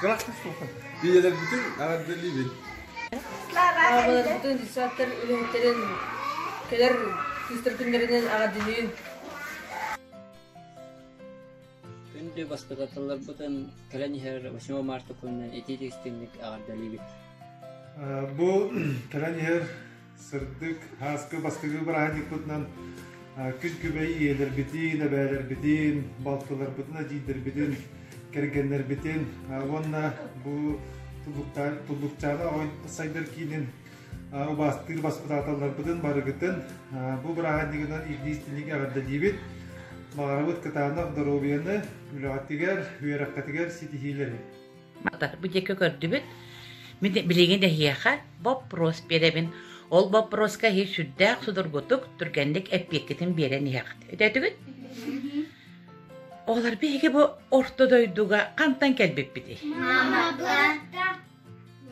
Ийэлэрбитин эҕэрдэлиибин. Аҕаларбытын, десанттар үлэһиттэрин кэлэр кыыстар күннэринэн эҕэрдэлиибин. Күндү бастакаталларбытын кэлэн иһэр 8 марта күнүнэн итии-истиҥник эҕэрдэлиибит. Бу кэлэн иһэр сырдык ааскы бастакы бырааһынньыкпытынан күн күбэй ийэлэрбитин, эбээлэрбитин, балтыларбытын, эдьиийдэрбитин, кэргэннэрбитин уонна бу Туллукчаана сайдар киинин убаастыыр баспытааталларбытын барыгытын бу бырааһынньыгынан илии-истиҥник эҕэрдэлиибит. Баҕарабыт кытаанах доруобуйаны, үлэҕитигэр, үөрэххитигэр ситиһиилэри. Бу диэки көрдүбүт. Мин билигин эһиэхэ боппуруос биэрэбин. Ол боппуруоска эһи сүрдээх судургутук, түргэнник эппиэккитин биэрэн иһэҕит. Өйдөөтүгүт? Оҕолор биһиги бу орто дойдуга хантан кэлбиппитий?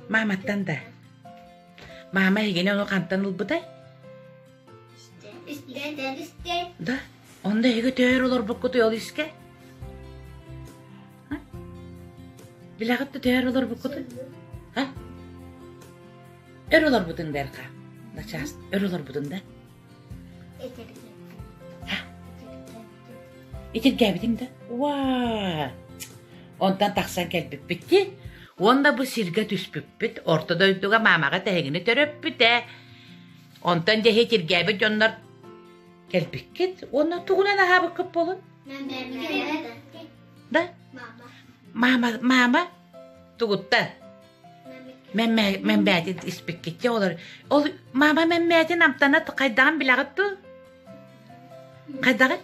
Мааматтан да. Маама эһигини ону хантан ылбытай? Да? Онно эһиги төһөр олорбуккутуй ол искэ? Билэҕит да төһөр олорбуккутуй? Ха? Өр олорбутуҥ да эрха. Начаас өр олорбутуҥ да? Итиргээбитиҥ да? Уаа! Онтон тахсан кэлбиппит дии. Уонна бу сиргэ түспүппүт. Орто дойдуга маамаҕа тэһигини төрөппүтэ. Онтон дьэ итиргээбит дьоннор кэлбиккит. Уонна тугунан аһаабыккыт буолун? Да? Мама, мама тугуттан? Мэмбээтин испиккит олор. Ол мама мэммээтин амтана хайдаҕын билэҕит дуу? Хайдаҕын?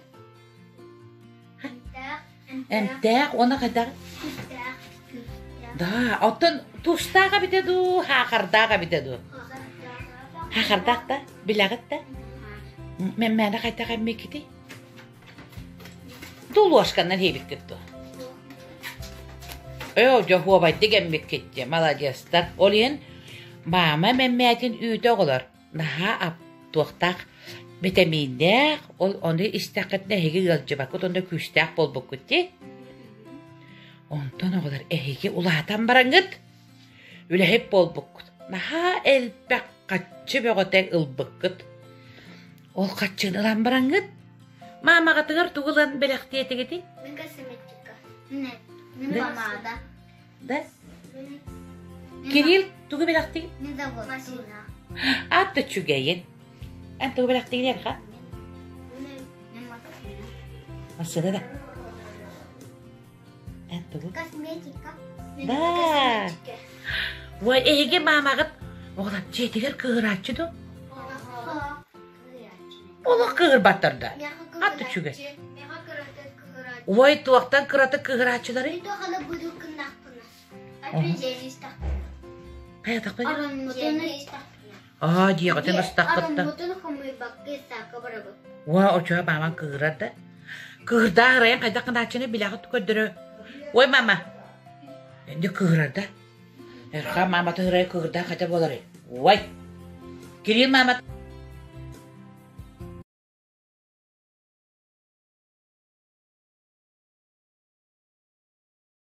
Эмтээх уонна хайдаҕын? Да, оттон тустаах эбитэ дуу, хаахардаах эбитэ дуу? Хаахардаах да, билэҕит да? Мэммээнэ хайдах эммиккитий? Туу ложканан иһибиккит дуо? Ээ, дьоһуобайдык эммиккит дии, маладьыастар. Ол иһин маама мэммээтин үүтэ оҕолор наһаа туохтаах битэмииннээх, ол ону истэххитинэ эһиги ыалдьыбаккыт уонна күүстээх буолбуккут дии. Онтон оҕолор эһиги улаатан бараҥҥыт үлэһит буолбуккут. Наһаа элбэх хаччы бөҕөтө ылбыккыт. Ол хаччыны ылан бараҥҥыт маамаҕытыгар тугу ылан бэлэхтиэтигитий? Мин косметика. Мин помада. Да? Кирилл тугу бэлэхтиир? Машина. Аат үчүгэйин. Эн тугу бэлэхтиигин Эрха? Массыына да? Эн тугу? Косметика. Да. Ой, эһиги маамаҕыт оҕолор дьиэтигэр кыыһырааччы дуо? Олох кыыһырбаттар да. Ат үчүгэй. Ой, туохтан кыратык кыыһырааччыларый? Хайатахпын? Аа, дьиэҕитин ыстаххыттан. Уа, очуһа маамаҥ кыыһырар да. Кыыһырдаах ырайан хайдах гынааччыны билэҕит көрдөрө. Ой, мама. Инде кыыһырар да. Эрха маамата ырайа кыыһырдаах хата буоларый. Ой. Кирилл маама.